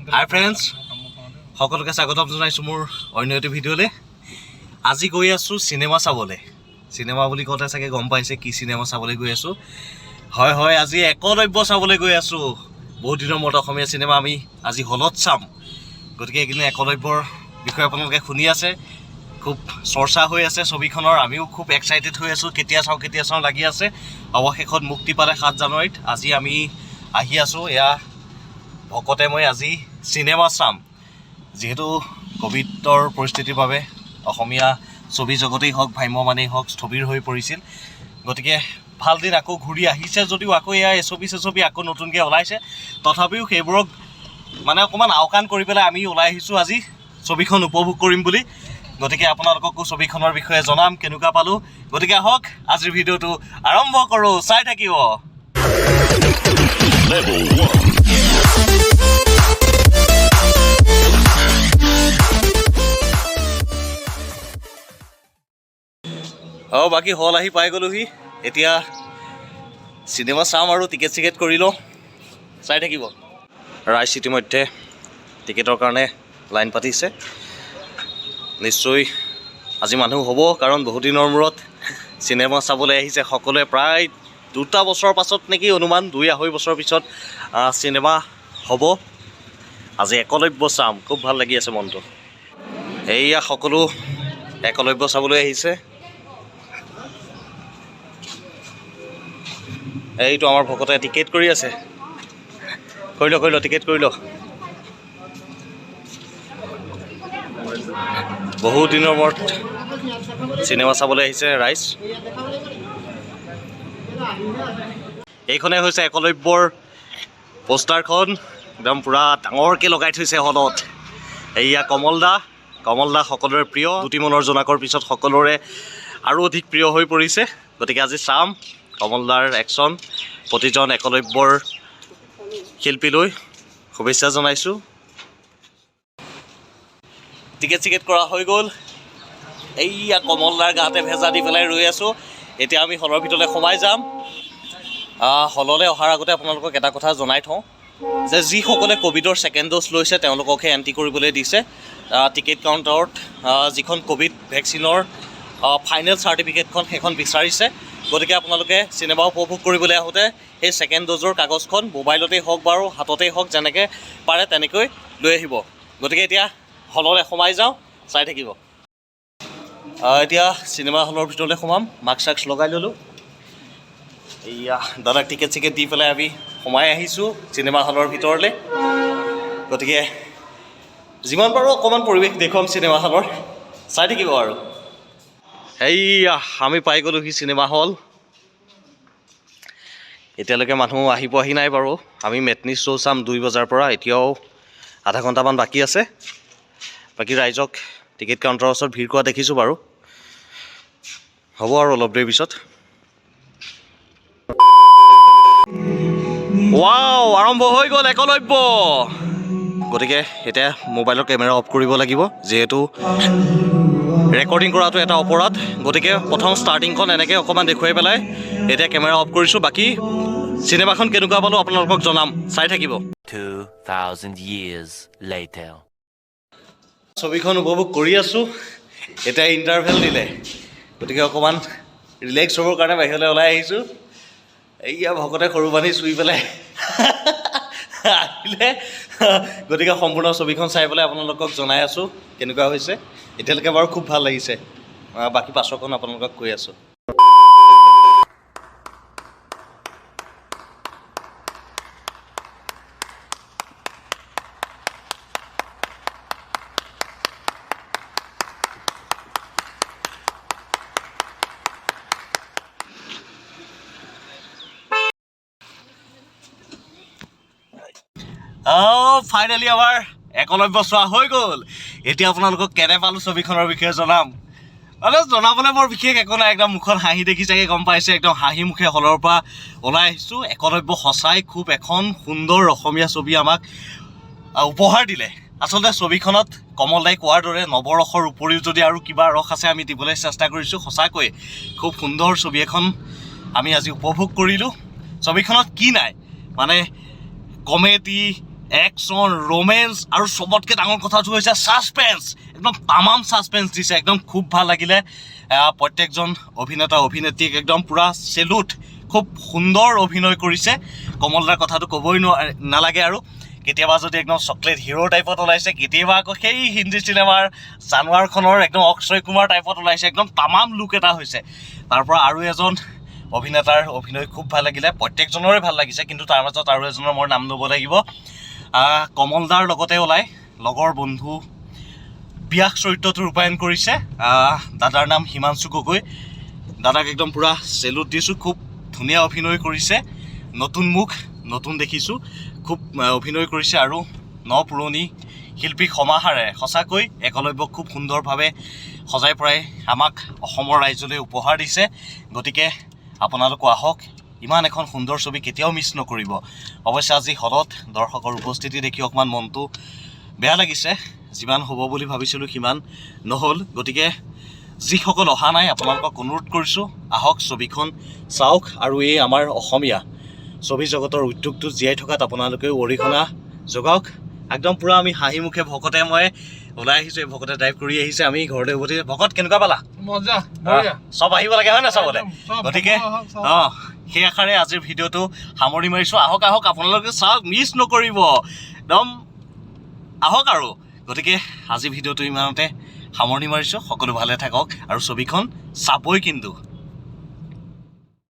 হাই friends, সকলোকে স্বাগতম জনাইছোঁ মোৰ অন্য এটি ভিডিঅ'লৈ। আজি গৈ আছোঁ চিনেমা চাবলৈ। চিনেমা বুলি কওঁতে চাগে গম পাইছে কি চিনেমা চাবলৈ গৈ আছোঁ। হয় হয়, আজি একলব্য চাবলৈ গৈ আছোঁ। বহুত দিনৰ মূৰত অসমীয়া চিনেমা আমি আজি হলত চাম। গতিকে এইকেইদিন একলব্যৰ বিষয়ে আপোনালোকে শুনি আছে, খুব চৰ্চা হৈ আছে ছবিখনৰ। আমিও খুব এক্সাইটেড হৈ আছোঁ, কেতিয়া চাওঁ কেতিয়া চাওঁ লাগি আছে। অৱশেষত মুক্তি পালে 7 জানুৱাৰীত। আজি আমি আহি আছোঁ, এয়া ভকতে মই আজি চিনেমা চাম। যিহেতু ক'ভিডৰ পৰিস্থিতিৰ বাবে অসমীয়া ছবি জগতেই হওক, ভ্ৰাম্যমানেই হওক, স্থবিৰ হৈ পৰিছিল। গতিকে ভাল দিন আকৌ ঘূৰি আহিছে যদিও আকৌ এয়া এছবি চেছবি আকৌ নতুনকৈ ওলাইছে। তথাপিও সেইবোৰক মানে অকণমান আওকাণ কৰি পেলাই আমি ওলাই আহিছোঁ আজি ছবিখন উপভোগ কৰিম বুলি। গতিকে আপোনালোককো ছবিখনৰ বিষয়ে জনাম কেনেকুৱা পালোঁ। গতিকে আহক, আজিৰ ভিডিঅ'টো আৰম্ভ কৰোঁ, চাই থাকিব। Level 1. অঁ, বাকী হল আহি পাই গ'লোহি। এতিয়া চিনেমা চাম আৰু টিকেট চিকেট কৰি লওঁ, চাই থাকিব। ৰাইজ ইতিমধ্যে টিকেটৰ কাৰণে লাইন পাতিছে। নিশ্চয় আজি মানুহ হ'ব, কাৰণ বহুত দিনৰ মূৰত চিনেমা চাবলৈ আহিছে সকলোৱে। প্ৰায় 2টা বছৰৰ পাছত নেকি, অনুমান 2-2.5 বছৰৰ পিছত চিনেমা হ'ব। আজি একলব্য চাম, খুব ভাল লাগি আছে মনটো। এইয়া সকলো একলব্য চাবলৈ আহিছে। এইটো আমাৰ ভকতে টিকেট কৰি আছে। কৰি ল, কৰি ল, টিকেট কৰি ল। বহুত দিনৰ মূৰত চিনেমা চাবলৈ আহিছে ৰাইজ। এইখনে হৈছে একলব্যৰ পোষ্টাৰখন, একদম পূৰা ডাঙৰকৈ লগাই থৈছে হলত। এইয়া কমল দা, কমল দা সকলোৰে প্ৰিয়। দুটি মনৰ জোনাকৰ পিছত সকলোৰে আৰু অধিক প্ৰিয় হৈ পৰিছে। গতিকে আজি চাম কমল দাৰ একশ্যন। প্ৰতিজন একলব্যৰ শিল্পীলৈ শুভেচ্ছা জনাইছোঁ। টিকেট চিকেট কৰা হৈ গ'ল। এইয়া কমল দাৰ গাতে ভেজা দি পেলাই ৰৈ আছোঁ। এতিয়া আমি হলৰ ভিতৰলৈ সোমাই যাম। হললৈ অহাৰ আগতে আপোনালোকক এটা কথা জনাই থওঁ যে যিসকলে ক'ভিডৰ ছেকেণ্ড ড'জ লৈছে, তেওঁলোককহে এণ্ট্ৰি কৰিবলৈ দিছে। টিকেট কাউণ্টাৰত যিখন ক'ভিড ভেকচিনৰ ফাইনেল চাৰ্টিফিকেটখন, সেইখন বিচাৰিছে। গতিকে আপোনালোকে চিনেমা উপভোগ কৰিবলৈ আহোঁতে সেই ছেকেণ্ড ড'জৰ কাগজখন মোবাইলতেই হওক বাৰু হাততেই হওক, যেনেকৈ পাৰে তেনেকৈ লৈ আহিব। গতিকে এতিয়া হললৈ সোমাই যাওঁ, চাই থাকিব। এতিয়া চিনেমা হলৰ ভিতৰলৈ সোমাম। মাস্ক চাস্ক লগাই ল'লোঁ। এইয়া দাদাক টিকেট চিকেট দি পেলাই আমি সোমাই আহিছোঁ চিনেমা হলৰ ভিতৰলৈ। গতিকে যিমান পাৰোঁ অকণমান পৰিৱেশ দেখুৱাম চিনেমা হলৰ, চাই থাকিব। আৰু এইয়া আমি পাই গ'লোহি চিনেমা হল। এতিয়ালৈকে মানুহ আহি পোৱাহি নাই বাৰু। আমি মেটনি শ্ব' চাম 2 বজাৰ পৰা, এতিয়াও আধা ঘণ্টামান বাকী আছে। বাকী ৰাইজক টিকেট কাউণ্টাৰৰ ওচৰত ভিৰ কৰা দেখিছোঁ বাৰু। হ'ব আৰু অলপ দেৰি পিছত। ৱাও, আৰম্ভ হৈ গ'ল একলব্য। গতিকে এতিয়া মোবাইলৰ কেমেৰা অফ কৰিব লাগিব, যিহেতু ৰেকৰ্ডিং কৰাটো এটা অপৰাধ। গতিকে প্ৰথম ষ্টাৰ্টিংখন এনেকৈ অকণমান দেখুৱাই পেলাই এতিয়া কেমেৰা অফ কৰিছোঁ। বাকী চিনেমাখন কেনেকুৱা পালোঁ আপোনালোকক জনাম, চাই থাকিব। 2,000 years later. ছবিখন উপভোগ কৰি আছোঁ। এতিয়া ইণ্টাৰভেল দিলে, গতিকে অকণমান ৰিলেক্স হ'বৰ কাৰণে বাহিৰলৈ ওলাই আহিছোঁ। এইয়া ভকতে সৰু পানী চুই পেলাই আহিলে। গতিকে সম্পূৰ্ণ ছবিখন চাই পেলাই আপোনালোকক জনাই আছোঁ কেনেকুৱা হৈছে। এতিয়ালৈকে বাৰু খুব ভাল লাগিছে। বাকী পাছৰখন আপোনালোকক কৈ আছোঁ। অঁ, ফাইনেলি আমাৰ একলব্য চোৱা হৈ গ'ল। এতিয়া আপোনালোকক কেনে পালোঁ ছবিখনৰ বিষয়ে জনাম। মানে জনাবলৈ বৰ বিশেষ একো নাই, একদম মুখত হাঁহি দেখি চাগে গম পাইছে, একদম হাঁহি মুখে হলৰ পৰা ওলাই আহিছোঁ। একলব্য সঁচাই খুব এখন সুন্দৰ অসমীয়া ছবি আমাক উপহাৰ দিলে। আচলতে ছবিখনত কমল দাই কোৱাৰ দৰে নৱৰসৰ উপৰিও যদি আৰু কিবা ৰস আছে, আমি দিবলৈ চেষ্টা কৰিছোঁ। সঁচাকৈ খুব সুন্দৰ ছবি এখন আমি আজি উপভোগ কৰিলোঁ। ছবিখনত কি নাই, মানে কমেডি, একশ্যন, ৰোমেঞ্চ আৰু চবতকৈ ডাঙৰ কথাটো হৈছে ছাছপেঞ্চ। একদম তামাম ছাছপেঞ্চ দিছে, একদম খুব ভাল লাগিলে। প্ৰত্যেকজন অভিনেতা অভিনেত্ৰীক একদম পূৰা চেলুট, খুব সুন্দৰ অভিনয় কৰিছে। কমলদাৰ কথাটো ক'বই নোৱাৰে, নালাগে আৰু। কেতিয়াবা যদি একদম চকলেট হিৰ' টাইপত ওলাইছে, কেতিয়াবা আকৌ সেই হিন্দী চিনেমাৰ জানোৱাৰখনৰ একদম অক্ষয় কুমাৰ টাইপত ওলাইছে। একদম তামাম লুক এটা হৈছে। তাৰ পৰা আৰু এজন অভিনেতাৰ অভিনয় খুব ভাল লাগিলে। প্ৰত্যেকজনৰে ভাল লাগিছে, কিন্তু তাৰ মাজত আৰু এজনৰ মই নাম ল'ব লাগিব। কমলদাৰ লগতে ওলাই লগৰ বন্ধু ব্যাস চৰিত্ৰটো ৰূপায়ণ কৰিছে। দাদাৰ নাম হিমাংশু গগৈ। দাদাক একদম পূৰা চেলুট দিছোঁ, খুব ধুনীয়া অভিনয় কৰিছে। নতুন মুখ, নতুন দেখিছোঁ, খুব অভিনয় কৰিছে। আৰু ন পুৰণি শিল্পী সমাহাৰে সঁচাকৈ একলব্যক খুব সুন্দৰভাৱে সজাই পৰাই আমাক অসমৰ ৰাইজলৈ উপহাৰ দিছে। গতিকে আপোনালোকো আহক, ইমান এখন সুন্দৰ ছবি কেতিয়াও মিছ নকৰিব। অৱশ্যে আজি হলত দৰ্শকৰ উপস্থিতি দেখি অকণমান মনটো বেয়া লাগিছে। যিমান হ'ব বুলি ভাবিছিলোঁ সিমান নহ'ল। গতিকে যিসকল অহা নাই, আপোনালোকক অনুৰোধ কৰিছোঁ, আহক, ছবিখন চাওক আৰু এই আমাৰ অসমীয়া ছবি জগতৰ উদ্যোগটো জীয়াই থকাত আপোনালোকেও অৰিহণা যোগাওক। একদম পূৰা আমি হাঁহি মুখে ভকতে মই ওলাই আহিছোঁ। এই ভকতে ড্ৰাইভ কৰি আহিছে, আমি ঘৰলৈ উভতি। ভকত, কেনেকুৱা পালা? মজা, বঢ়িয়া। চব আহিব লাগে, হয় নাই, চাবলৈ? একদম, চব, গতিকে চব। সেই আশাৰে আজিৰ ভিডিঅ'টো সামৰণি মাৰিছোঁ। আহক আহক, আপোনালোকে চাওক, মিছ নকৰিব একদম, আহক আৰু। গতিকে আজি ভিডিঅ'টো ইমানতে সামৰণি মাৰিছোঁ। সকলো ভালে থাকক আৰু ছবিখন চাবই কিন্তু।